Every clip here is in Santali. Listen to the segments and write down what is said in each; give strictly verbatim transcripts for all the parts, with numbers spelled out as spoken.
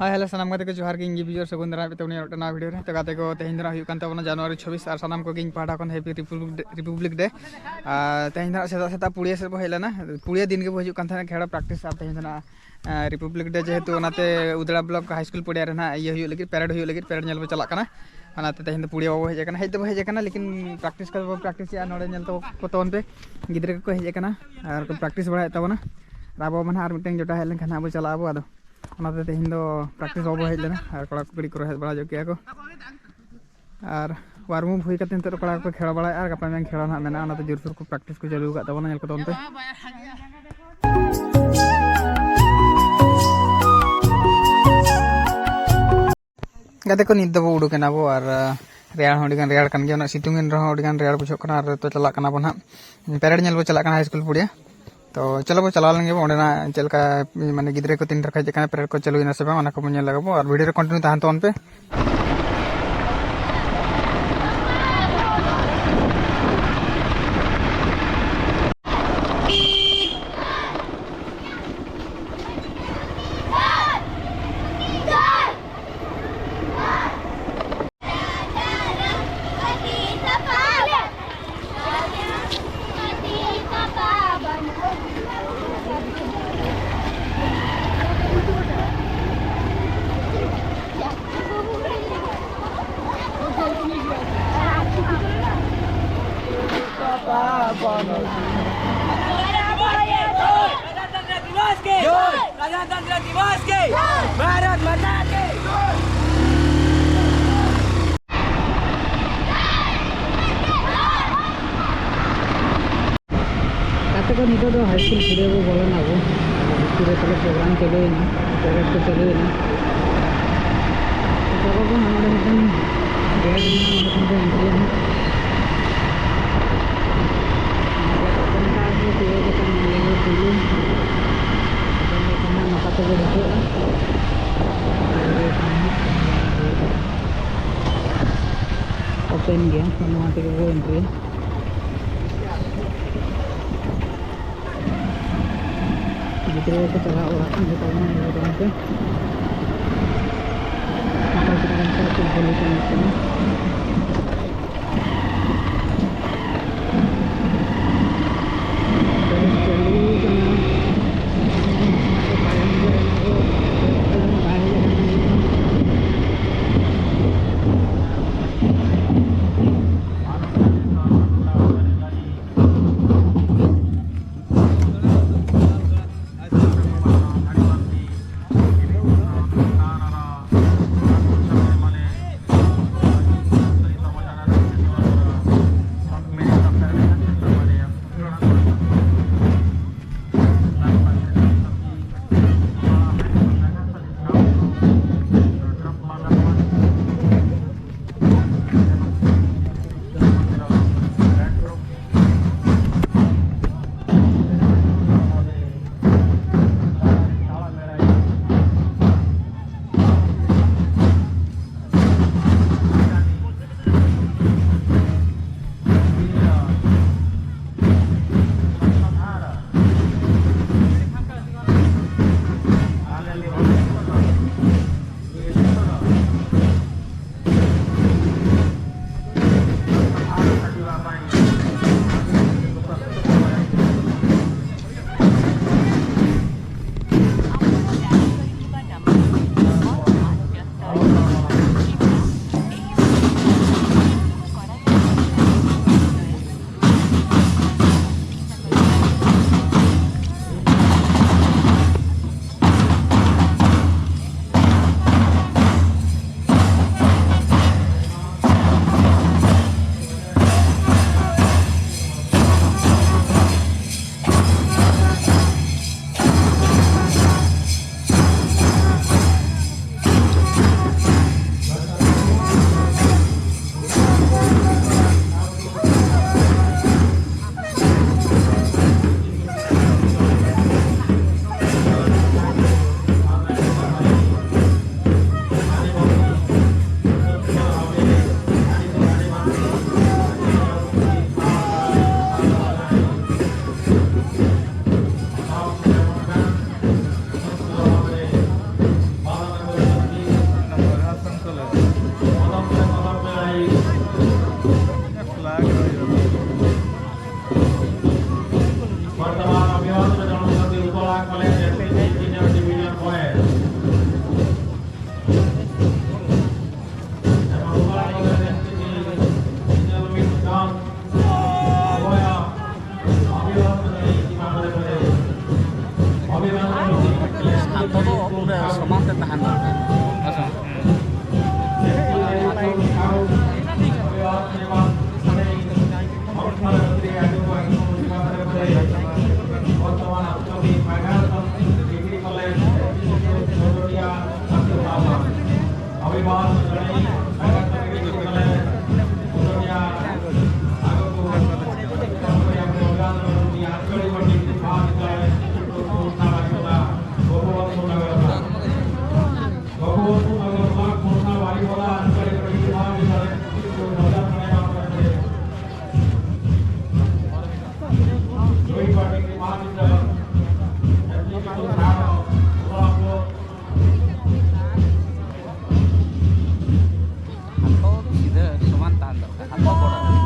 ᱦᱳᱭ, ᱦᱮᱞᱳ, ᱥᱟᱱᱟᱢ ᱜᱟᱛᱮ ᱠᱚ ᱡᱚᱦᱟᱨ ᱜᱮ, ᱤᱧ ᱜᱮ ᱵᱤᱡᱚᱭ ᱥᱟᱹᱜᱩᱱ ᱫᱟᱨᱟᱢ ᱯᱮ ᱛᱟᱵᱚᱱᱟ ᱟᱨ ᱢᱤᱫᱴᱟᱝ ᱱᱟᱣᱟ ᱵᱷᱤᱰᱤᱭᱳ ᱨᱮ᱾ ᱛᱚ ᱜᱟᱛᱮ ᱠᱚ, ᱛᱮᱦᱮᱧ ᱫᱚ ᱱᱟᱜ ᱦᱩᱭᱩᱜ ᱠᱟᱱ ᱛᱟᱵᱚᱱᱟ ᱡᱟᱱᱩᱣᱟᱨᱤ ᱪᱷᱚᱵᱵᱤᱥ, ᱟᱨ ᱥᱟᱱᱟᱢ ᱠᱚᱜᱮ ᱤᱧ ᱯᱟᱦᱴᱟ ᱠᱷᱚᱱ ᱦᱮᱯᱤ ᱨᱤᱯᱟᱵᱽᱞᱤᱠ ᱰᱮ᱾ ᱟᱨ ᱛᱮᱦᱮᱧ ᱫᱚ ᱱᱟᱜ ᱥᱮᱛᱟᱜ ᱥᱮᱛᱟᱜ ᱯᱩᱲᱤᱭᱟᱹ ᱥᱮᱫ ᱵᱚ ᱦᱮᱡ ᱞᱮᱱᱟ᱾ ᱯᱩᱲᱤᱭᱟᱹ ᱫᱤᱱ ᱜᱮᱵᱚ ᱦᱤᱡᱩᱜ ᱠᱟᱱ ᱛᱟᱦᱮᱱᱟ ᱠᱷᱮᱞᱟ ᱯᱨᱮᱠᱴᱤᱥ, ᱟᱨ ᱛᱮᱦᱮᱧ ᱫᱚ ᱱᱟᱜ, ᱟᱸ, ᱨᱤᱯᱟᱵᱽᱞᱤᱠ ᱰᱮ ᱡᱮᱦᱮᱛᱩ, ᱚᱱᱟᱛᱮ ᱩᱫᱽᱲᱟ ᱵᱞᱚᱠ ᱦᱟᱭ ᱥᱠᱩᱞ ᱯᱚᱲᱤᱭᱟ ᱨᱮ ᱱᱟᱜ ᱤᱭᱟᱹ ᱦᱩᱭᱩᱜ ᱞᱟᱹᱜᱤᱫ, ᱯᱮᱨᱮᱰ ᱦᱩᱭᱩᱜ ᱞᱟᱹᱜᱤᱫ, ᱯᱮᱨᱮᱰ ᱧᱮᱞ ᱵᱚ ᱪᱟᱞᱟᱜ ᱠᱟᱱᱟ᱾ ᱚᱱᱟᱛᱮ ᱛᱮᱦᱮᱧ ᱫᱚ ᱯᱩᱲᱤᱭᱟᱹ ᱵᱟᱵᱚ ᱦᱮᱡ ᱟᱠᱟᱱᱟ, ᱦᱮᱡ ᱫᱚᱵᱚ ᱦᱮᱡ ᱟᱠᱟᱱᱟ, ᱞᱮᱠᱤᱱ ᱯᱨᱮᱠᱴᱤᱥ ᱠᱚᱫᱚ ᱵᱚ ᱯᱨᱮᱠᱴᱤᱥᱮᱜᱼᱟ᱾ ᱱᱚᱰᱮ ᱧᱮᱞ ᱛᱟᱵᱚ ᱠᱚ ᱛᱟᱵᱚᱱ ᱯᱮ, ᱜᱤᱫᱽᱨᱟᱹ ᱠᱚᱠᱚ ᱦᱮᱡ ᱟᱠᱟᱱᱟ ᱟᱨ ᱠᱚ ᱯᱨᱮᱠᱴᱤᱥ ᱵᱟᱲᱟᱭᱮᱫ ᱛᱟᱵᱚᱱᱟ᱾ ᱟᱨ ᱟᱵᱚ ᱢᱟ ᱱᱟᱦᱟᱜ ᱟᱨ ᱢᱤᱫᱴᱮᱱ ᱡᱚᱴᱟᱣ ᱦᱮᱡ ᱞᱮᱱᱠᱷᱟᱱ ᱱᱟᱦᱟᱜ ᱵᱚ ᱪᱟᱞᱟᱜ ᱟᱵᱚ᱾ ᱟᱫᱚ ᱚᱱᱟᱛᱮ ᱛᱮᱦᱮᱧ ᱫᱚ ᱯᱨᱮᱠᱴᱤᱥ ᱵᱟᱵᱚ ᱦᱮᱡ ᱞᱮᱱᱟ, ᱟᱨ ᱠᱚᱲᱟ ᱠᱚ ᱠᱩᱲᱤ ᱠᱚ ᱦᱮᱡ ᱵᱟᱲᱟ ᱧᱚᱜ ᱠᱮᱜᱼᱟ ᱠᱚ᱾ ᱟᱨ ᱣᱟᱨᱢ ᱟᱯ ᱦᱩᱭ ᱠᱟᱛᱮ ᱱᱤᱛᱚᱜ ᱫᱚ ᱠᱚᱲᱟ ᱠᱚᱠᱚ ᱠᱷᱮᱞ ᱵᱟᱲᱟᱭᱮᱫᱼᱟ, ᱟᱨ ᱜᱟᱯᱟ ᱢᱮᱭᱟᱝ ᱠᱷᱮᱞᱟ ᱱᱟᱦᱟᱜ ᱢᱮᱱᱟᱜᱼᱟ, ᱚᱱᱟᱛᱮ ᱡᱳᱨᱥᱳᱨ ᱠᱚ ᱯᱨᱮᱠᱴᱤᱥ ᱠᱚ ᱪᱟᱹᱞᱩ ᱟᱠᱟᱫ ᱛᱟᱵᱚᱱᱟ, ᱧᱮᱞ ᱠᱚ ᱛᱟᱵᱚᱱ ᱯᱮ᱾ ᱜᱟᱛᱮ ᱠᱚ, ᱱᱤᱛ ᱫᱚᱵᱚ ᱩᱰᱩᱠ ᱮᱱᱟ ᱵᱚ, ᱟᱨ, ᱟᱸ, ᱨᱮᱭᱟᱲ ᱦᱚᱸ ᱟᱹᱰᱤ ᱜᱟᱱ ᱨᱮᱭᱟᱲ ᱠᱟᱱ ᱜᱮᱭᱟ, ᱩᱱᱟᱹᱜ ᱥᱤᱛᱩᱝ ᱮᱱ ᱨᱮᱦᱚᱸ ᱟᱹᱰᱤ ᱜᱟᱱ ᱨᱮᱭᱟᱲ ᱵᱩᱡᱷᱟᱹᱜ ᱠᱟᱱᱟ᱾ ᱟᱨ ᱱᱤᱛᱚᱜ ᱪᱟᱞᱟᱜ ᱠᱟᱱᱟ ᱵᱚ ᱱᱟᱦᱟᱜ, ᱯᱮᱨᱮᱰ ᱧᱮᱞ ᱵᱚ ᱪᱟᱞᱟᱜ ᱠᱟᱱᱟ ᱦᱟᱭ ᱥᱠᱩᱞ ᱯᱚᱲᱤᱭᱟ᱾ ᱛᱚ ᱪᱚᱞᱚ ᱵᱚ ᱪᱟᱞᱟᱣ ᱞᱮᱱ ᱜᱮ ᱵᱚ, ᱚᱸᱰᱮᱱᱟᱜ ᱪᱮᱫ ᱞᱮᱠᱟ, ᱢᱟᱱᱮ, ᱜᱤᱫᱽᱨᱟᱹ ᱠᱚ ᱛᱤᱱ ᱨᱮᱠᱚ ᱦᱮᱡ ᱟᱠᱟᱱᱟ, ᱯᱮᱨᱮᱰ ᱠᱚ ᱪᱟᱹᱞᱩᱭᱮᱱᱟ ᱥᱮ ᱵᱟᱝ, ᱚᱱᱟ ᱠᱚᱵᱚ ᱧᱮᱞ ᱞᱮᱜᱟ ᱵᱚ, ᱟᱨ ᱵᱷᱤᱰᱤᱭᱳ ᱨᱮ ᱠᱚᱱᱴᱤᱱᱤᱭᱩ ᱛᱟᱦᱮᱱ ᱛᱟᱵᱚᱱ ᱯᱮ᱾ गणतंत्र दिवस के जय। गणतंत्र दिवस के जय। भारत माता के जय। ᱜᱟᱛᱮ ᱠᱚ, ᱱᱤᱛᱚᱜ ᱫᱚ ᱦᱟᱭ ᱥᱠᱩᱞ ᱯᱚᱲᱤᱭᱟ ᱵᱚ ᱵᱚᱞᱚᱱᱟ ᱵᱚ᱾ ᱟᱫᱚ ᱵᱷᱤᱛᱤᱨ ᱨᱮ ᱛᱟᱦᱞᱮ ᱯᱨᱳᱜᱨᱟᱢ ᱪᱟᱹᱞᱩᱭᱮᱱᱟ, ᱯᱮᱨᱮᱰ ᱠᱚ ᱪᱟᱹᱞᱩᱭᱮᱱᱟ᱾ ᱪᱟᱵᱟ ᱠᱚ ᱱᱚᱰᱮ ᱢᱤᱫᱴᱮᱱ ᱜᱮᱴ ᱢᱮᱱᱟᱜᱼᱟ, ᱚᱸᱰᱮ ᱠᱷᱚᱱ ᱠᱚ ᱮᱱᱴᱨᱤᱭᱟ ᱦᱟᱸᱜ᱾ ᱚᱱᱠᱟ ᱜᱮ ᱯᱩᱨᱟᱹ ᱜᱚᱴᱟ ᱧᱮᱞ ᱯᱩᱭᱞᱩ ᱱᱚᱝᱠᱟ ᱛᱮᱜᱮ ᱵᱩᱡᱷᱟᱹᱜᱼᱟ᱾ ᱳᱯᱮᱱ ᱜᱮᱭᱟ, ᱱᱚᱣᱟ ᱛᱮᱜᱮ ᱵᱚ ᱮᱱᱴᱨᱤᱭᱟ᱾ ᱜᱤᱫᱽᱨᱟᱹ ᱠᱚ ᱪᱟᱞᱟᱣ ᱵᱟᱲᱟᱜ ᱠᱟᱱ ᱜᱮᱛᱟ ᱵᱚᱱᱟ, ᱧᱮᱞ ᱛᱟᱵᱚᱱ ᱯᱮ᱾ ᱪᱟᱹᱞᱩ ᱠᱟᱱᱟ᱾ আঞ্চলিক কমিটির মহাবিদ্যালয় ভগবন্তপুর নগর ব্লক। ভগবন্তপুর নগর ব্লক খুলনা বাড়িওয়ালা আঞ্চলিক কমিটির মহাবিদ্যালয় দুই পার্টির মহাবিদ্যালয় নেতৃত্ব ছাড়াও ᱦᱟᱛᱚ ᱥᱤᱫᱷᱟᱹ ᱥᱚᱢᱟᱱ ᱛᱟᱦᱮᱱ ᱫᱚᱨᱠᱟᱨ, ᱦᱟᱛᱚ ᱵᱚᱲᱚ᱾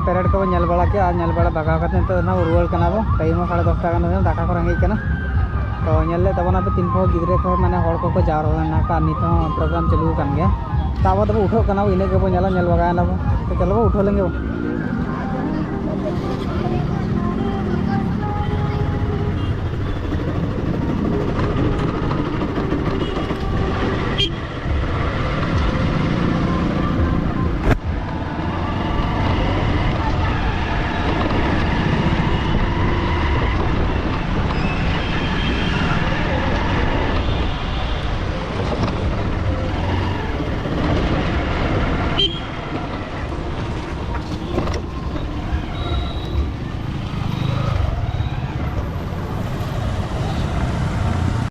ᱯᱮᱨᱮᱰ ᱠᱚᱵᱚ ᱧᱮᱞ ᱵᱟᱲᱟ ᱠᱮᱜᱼᱟ, ᱟᱨ ᱧᱮᱞ ᱵᱟᱲᱟ ᱵᱷᱟᱜᱟᱣ ᱠᱟᱛᱮ ᱱᱤᱛᱚᱜ ᱫᱚ ᱱᱟᱦᱟᱜ ᱨᱩᱣᱟᱹᱲ ᱠᱟᱱᱟ ᱵᱚ᱾ ᱴᱟᱭᱤᱢ ᱦᱚᱸ ᱥᱟᱲᱮ ᱫᱚᱥᱴᱟ ᱜᱟᱱ ᱦᱩᱭᱱᱟ, ᱫᱟᱠᱟ ᱠᱚ ᱨᱮᱸᱜᱮᱡ ᱠᱟᱱᱟ᱾ ᱛᱚ ᱧᱮᱞ ᱞᱮᱫ ᱛᱟᱵᱚᱱᱟ ᱯᱮ ᱛᱤᱱ ᱯᱚᱦᱚ ᱜᱤᱫᱽᱨᱟᱹ ᱠᱚ ᱢᱟᱱᱮ ᱦᱚᱲ ᱠᱚᱠᱚ ᱡᱟᱣᱨᱟ ᱞᱮᱱᱟ, ᱟᱨ ᱱᱤᱛ ᱦᱚᱸ ᱯᱨᱳᱜᱨᱟᱢ ᱪᱟᱹᱞᱩ ᱟᱠᱟᱱ ᱜᱮᱭᱟ᱾ ᱛᱚ ᱟᱵᱚ ᱫᱚᱵᱚ ᱩᱴᱷᱟᱹᱜ ᱠᱟᱱᱟ ᱵᱚ, ᱤᱱᱟᱹᱜ ᱜᱮᱵᱚ ᱧᱮᱞᱟ, ᱧᱮᱞ ᱵᱷᱟᱜᱟᱣ ᱮᱱᱟ ᱵᱚ᱾ ᱛᱚ ᱪᱚᱞᱚ ᱵᱚ ᱩᱴᱷᱟᱹᱣ ᱞᱮᱱ ᱜᱮ ᱵᱚ᱾